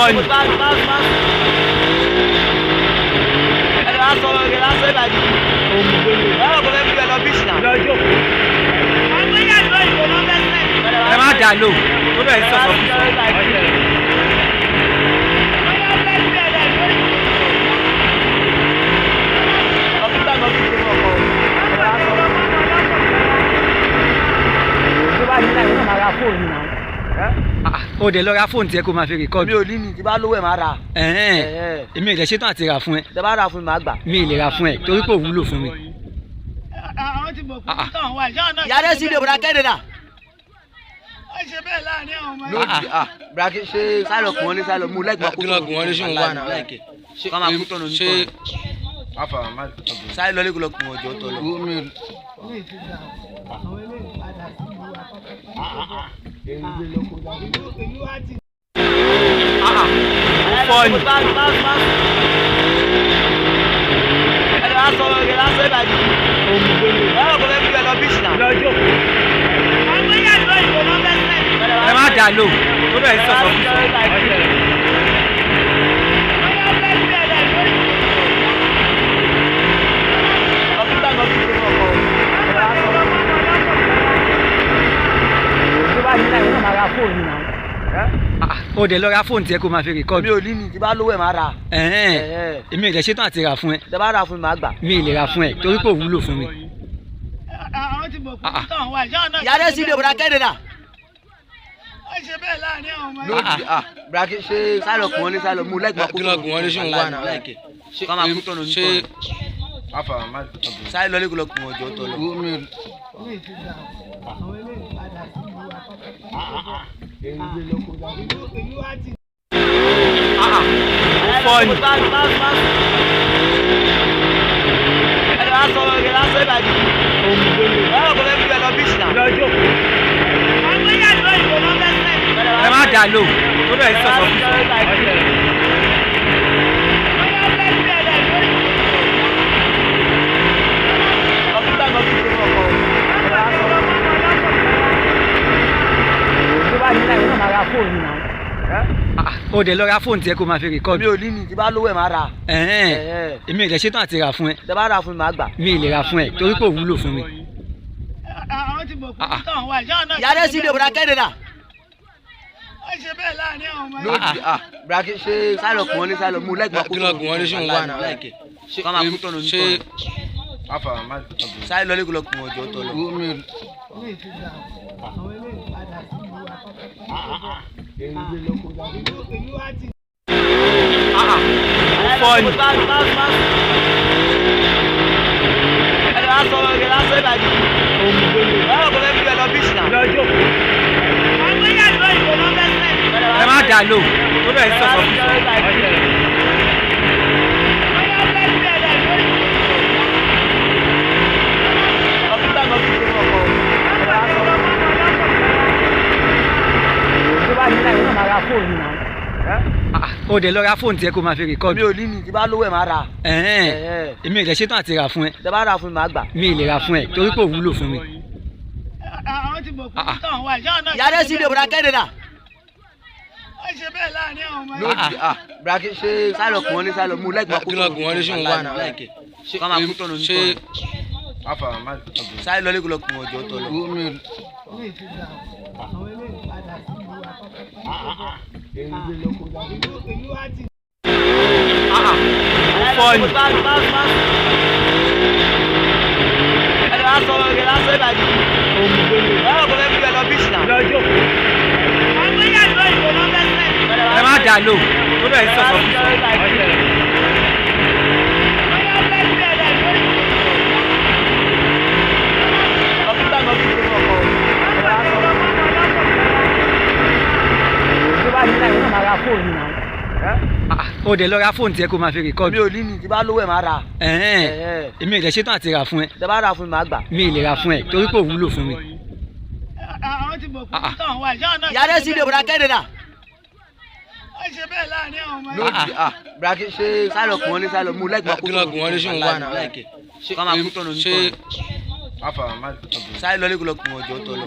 Fọ́ ni. Ẹ má dà lò tó bẹ̀rẹ̀ sí sọ̀sọ̀ fún sọ. O dẹ̀ lọ ra fóònù tiẹ̀ kó máa fi record. Mi ò ní ní tí bá lówó ẹ̀ máa rà. Ẹ̀hẹ́n. Èmi ò lè ṣetán àti rà fún ẹ. Tẹ bá rà fún mi máa gbà. Mi ì lè rà fún ẹ torí kò wúlò fún mi. Àwọn ti mọ̀ pé táwọn wà ṣáà náà. Yàrá sí ilé ìbúra kẹ́hìndé náà. Wọ́n ṣe bẹ́ẹ̀ láàrin àwọn ọmọ Lóòjì ah brake ṣe sálọ kùn wọn ní sálọ mú lẹ́gbàá kó Kí ló gùn wọ́n ní ṣé òun wà náà? Kọ́ máa kú tọ̀nà Ṣé nípa. Sáré lọ lẹ́kọ̀ọ́ lọ kùn ọjọ́ tọ̀ lọ. Fọ́ ni. Ẹ má dà lò tó bẹ̀rẹ̀ sí sọ̀sọ̀ fún sọ. O dẹ̀ lọ ra fóònù tiẹ̀ kó máa fi record. Mi ò ní ní tí bá lówó ẹ̀ máa rà. Ẹ̀hẹ́n. Èmi ò lè ṣetán àti rà fún ẹ. Tẹ bá rà fún mi máa gbà. Mi ì lè rà fún ẹ torí kò wúlò fún mi. Àwọn ti mọ̀ pé táwọn wà ṣáà náà. Yàrá sí ilé ìbúra kẹ́hìndé náà. Wọ́n ṣe bẹ́ẹ̀ láàrin àwọn ọmọ Lóòjì ah brake ṣe sálọ kùn wọn ní sálọ mú lẹ́gbàá kó Kí ló gùn wọ́n ní ṣé òun wà náà? Kọ́ máa kú tọ̀nà Ṣé nípa. Sáré lọ lẹ́kọ̀ọ́ lọ kùn ọjọ́ tọ̀ lọ. Fọ́ ni. Ẹ má dà lò tó bẹ̀rẹ̀ sí sọ̀sọ̀ fún sọ. O dẹ̀ lọ ra fóònù tiẹ̀ kó máa fi record. Mi ò ní ní tí bá lówó ẹ̀ máa rà. Ẹ̀hẹ́n. Èmi ò lè ṣetán àti rà fún ẹ. Tẹ bá rà fún mi máa gbà. Mi ì lè rà fún ẹ torí kò wúlò fún mi. Àwọn ti mọ̀ pé táwọn wà ṣáà náà. Yàrá sí ilé ìbúra kẹ́hìndé náà. Wọ́n ṣe bẹ́ẹ̀ láàrin àwọn ọmọ Lóòjì ah brake ṣe sálọ kùn wọn ní sálọ mú lẹ́gbàá kó Kí ló gùn wọ́n ní ṣé òun wà náà? Kọ́ máa kú tọ̀nà Ṣé nípa. Sáré lọ lẹ́kọ̀ọ́ lọ kùn ọjọ́ tọ̀ lọ. Fọ́ ni. Ẹ má dà lò tó bẹ̀rẹ̀ sí sọ̀sọ̀ fún sọ. O dẹ̀ lọ ra fóònù tiẹ̀ kó máa fi record. Mi ò ní ní tí bá lówó ẹ̀ máa rà. Ẹ̀hẹ́n. Èmi ò lè ṣetán àti rà fún ẹ. Tẹ bá rà fún mi máa gbà. Mi ì lè rà fún ẹ torí kò wúlò fún mi. Àwọn ti mọ̀ pé táwọn wà ṣáà náà. Yàrá sí ilé ìbúra kẹ́hìndé náà. Wọ́n ṣe bẹ́ẹ̀ láàrin àwọn ọmọ Lóòjì ah brake ṣe sálọ kùn wọn ní sálọ mú lẹ́gbàá kó Kí ló gùn wọ́n ní ṣé òun wà náà? Kọ́ máa kú tọ̀nà Ṣé nípa. Sáré lọ lẹ́kọ̀ọ́ lọ kùn ọjọ́ tọ̀ lọ. Fọ́ ni. Ẹ má dà lò tó bẹ̀rẹ̀ sí sọ̀sọ̀ fún sọ. O dẹ̀ lọ ra fóònù tiẹ̀ kó máa fi record. Mi ò ní ní tí bá lówó ẹ̀ máa rà. Ẹ̀hẹ́n. Èmi ò lè ṣetán àti rà fún ẹ. Tẹ bá rà fún mi máa gbà. Mi ì lè rà fún ẹ torí kò wúlò fún mi. Àwọn ti mọ̀ pé táwọn wà ṣáà náà. Yàrá sí ilé ìbúra kẹ́hìndé náà. Wọ́n ṣe bẹ́ẹ̀ láàrin àwọn ọmọ Lóòjì ah brake ṣe sálọ kùn wọn ní sálọ mú lẹ́gbàá kó Kí ló gùn wọ́n ní ṣé òun wà náà? Kọ́ máa kú tọ̀nà Ṣé nípa. Sáré lọ lẹ́kọ̀ọ́ lọ kùn ọjọ́ tọ̀ lọ.